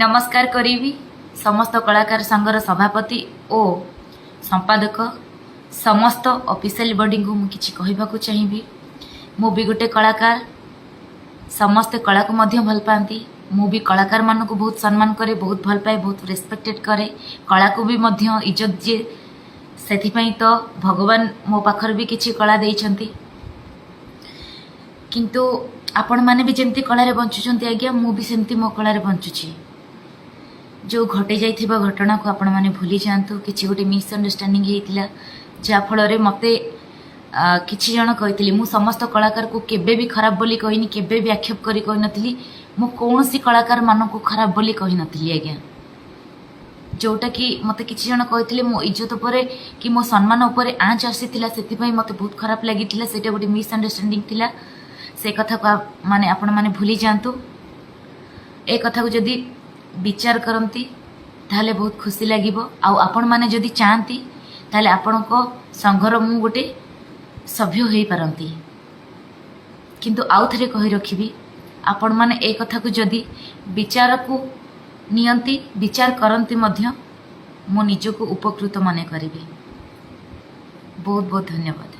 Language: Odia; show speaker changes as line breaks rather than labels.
ନମସ୍କାର କରିବି ସମସ୍ତ କଳାକାର ସଂଘର ସଭାପତି ଓ ସମ୍ପାଦକ, ସମସ୍ତ ଅଫିସିଆଲ ବଡିଙ୍କୁ। ମୁଁ କିଛି କହିବାକୁ ଚାହିଁବି। ମୁଁ ବି ଗୋଟେ କଳାକାର। ସମସ୍ତେ କଳାକୁ ମଧ୍ୟ ଭଲ ପାଆନ୍ତି। ମୁଁ ବି କଳାକାରମାନଙ୍କୁ ବହୁତ ସମ୍ମାନ କରେ, ବହୁତ ଭଲ ପାଏ, ବହୁତ ରେସପେକ୍ଟେଡ଼ କରେ। କଳାକୁ ବି ମଧ୍ୟ ଇଜ୍ଜତ ଦିଏ। ସେଥିପାଇଁ ତ ଭଗବାନ ମୋ ପାଖରେ ବି କିଛି କଳା ଦେଇଛନ୍ତି। କିନ୍ତୁ ଆପଣମାନେ ବି ଯେମିତି କଳାରେ ବଞ୍ଚୁଛନ୍ତି ଆଜ୍ଞା, ମୁଁ ବି ସେମିତି ମୋ କଳାରେ ବଞ୍ଚୁଛି। ଯେଉଁ ଘଟି ଯାଇଥିବା ଘଟଣାକୁ ଆପଣମାନେ ଭୁଲି ଯାଆନ୍ତୁ। କିଛି ଗୋଟେ ମିସ୍ଅଣ୍ଡରଷ୍ଟାଣ୍ଡିଂ ହେଇଥିଲା, ଯାହାଫଳରେ ମୋତେ କିଛି ଜଣ କହିଥିଲେ। ମୁଁ ସମସ୍ତ କଳାକାରକୁ କେବେ ବି ଖରାପ ବୋଲି କହିନି, କେବେ ବି ଆକ୍ଷେପ କରି କହିନଥିଲି। ମୁଁ କୌଣସି କଳାକାରମାନଙ୍କୁ ଖରାପ ବୋଲି କହିନଥିଲି ଆଜ୍ଞା। ଯେଉଁଟାକି ମୋତେ କିଛି ଜଣ କହିଥିଲେ, ମୋ ଇଜ୍ଜତ ଉପରେ କି ମୋ ସମ୍ମାନ ଉପରେ ଆଞ୍ଚ ଆସିଥିଲା। ସେଥିପାଇଁ ମୋତେ ବହୁତ ଖରାପ ଲାଗିଥିଲା। ସେଇଟା ଗୋଟେ ମିସ୍ଅଣ୍ଡରଷ୍ଟାଣ୍ଡିଂ ଥିଲା। ସେ କଥାକୁ ମାନେ ଆପଣମାନେ ଭୁଲି ଯାଆନ୍ତୁ। ଏ କଥାକୁ ଯଦି ବିଚାର କରନ୍ତି, ତାହେଲେ ବହୁତ ଖୁସି ଲାଗିବ। ଆଉ ଆପଣମାନେ ଯଦି ଚାହାନ୍ତି, ତାହେଲେ ଆପଣଙ୍କ ସଂଘର ମୁଁ ଗୋଟେ ସଭ୍ୟ ହୋଇପାରନ୍ତି। କିନ୍ତୁ ଆଉ ଥରେ କହି ରଖିବି, ଆପଣମାନେ ଏ କଥାକୁ ଯଦି ବିଚାରକୁ ନିଅନ୍ତି, ବିଚାର କରନ୍ତି ମଧ୍ୟ, ମୁଁ ନିଜକୁ ଉପକୃତ ମନେ କରିବି। ବହୁତ ବହୁତ ଧନ୍ୟବାଦ।